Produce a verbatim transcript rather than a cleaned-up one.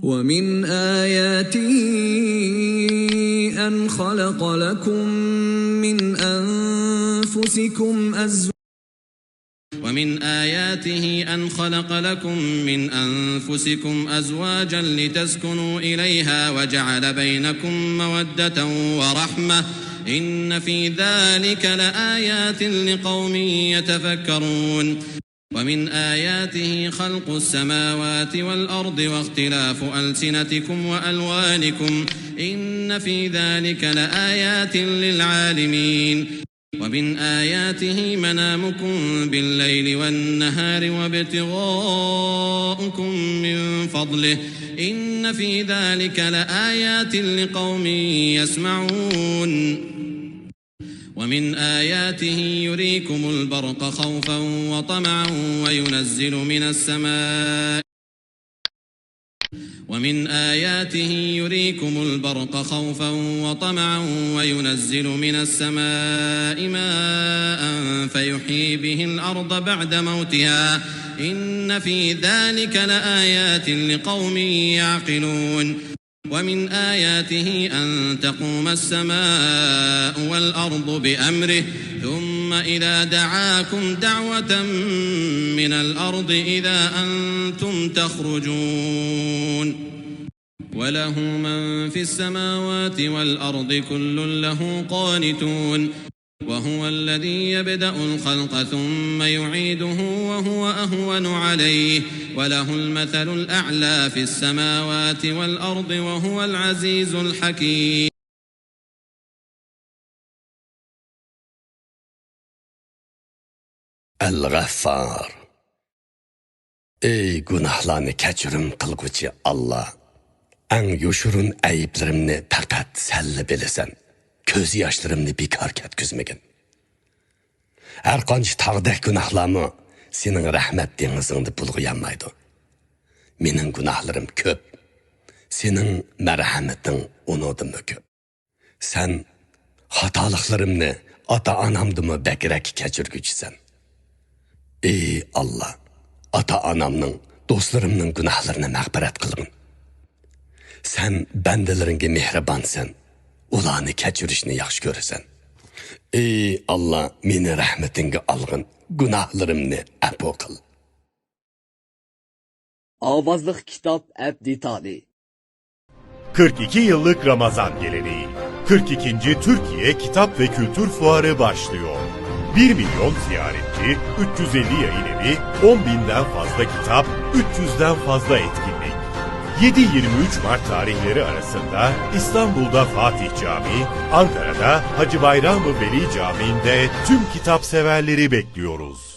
ومن آياته أن خلق لكم من أنفسكم أزواجا ومن آياته أن خلق لكم من أنفسكم أزواجا لتسكنوا إليها وجعل بينكم مودة ورحمة إن في ذلك لآيات لقوم يتفكرون. ومن آياته خلق السماوات والأرض واختلاف ألسنتكم وألوانكم إن في ذلك لآيات للعالمين. ومن آياته منامكم بالليل والنهار وابتغاؤكم من فضله إن في ذلك لآيات لقوم يسمعون. ومن آياته يريكم البرق خوفا وطمعا وينزل من السماء ومن آياته يريكم البرق خوفا وطمعا وينزل من السماء ماء فيحيي به الأرض بعد موتها إن في ذلك لآيات لقوم يعقلون. ومن آياته أن تقوم السماء والأرض بأمره ثم إذا دعاكم دعوة من الأرض إذا أنتم تخرجون. وله من في السماوات والأرض كل له قانتون. وهو الذي يبدأ الخلق ثم يعيده وهو أهون عليه وله المثل الأعلى في السماوات والأرض وهو العزيز الحكيم. الغفار. ئەي گۇناھلارنى كەچۈرۈم قىلغۇچى ئاللا! ئەڭ يوشۇرۇن ئەيىبلىرىمنى پەقەت سەنلا بىلىسەن. كۆز ياشلىرىمنى بىكار كەتكۈزمىگىن. ھەرقانچە تاغدەك گۇناھلارمۇ سېنىڭ رەھمەت دېڭىزىڭدا بۇلغىيالمايدۇ. مېنىڭ گۇناھلىرىم كۆپ، سېنىڭ مەرھەمىتىڭ ئۇنىڭدىنمۇ كۆپ. سەن خاتالىقلىرىمنى ئاتا-ئانامدىنمۇ بەكرەك كەچۈرگۈچىسەن. ئى ئاللا، ئاتا-ئانامنىڭ، دوستلىرىمنىڭ گۇناھلىرىنى مەغپىرەت قىلغىن. سەن بەندىلىرىڭگە مېھرىبانسەن، ئۇلارنى كەچۈرۈشنى ياخشى كۆرىسەن. ئى ئاللا، مېنى رەھمىتىڭگە ئالغىن، گۇناھلىرىمنى ئەپۇ قىل. ئاۋازلىق كىتاب ئەپ دېتالى. Kırk iki yıllık Ramazan geleneği. Kırk ikinci Türkiye Kitap ve Kültür Fuarı başlıyor. Bir milyon ziyaretçi, üç yüz elli yayın evi, on binden fazla kitap, üç yüzden fazla etkinlik. Yedi yirmi üç Mart tarihleri arasında İstanbul'da Fatih Camii, Ankara'da Hacı Bayram-ı Veli Camii'nde tüm kitap severleri bekliyoruz.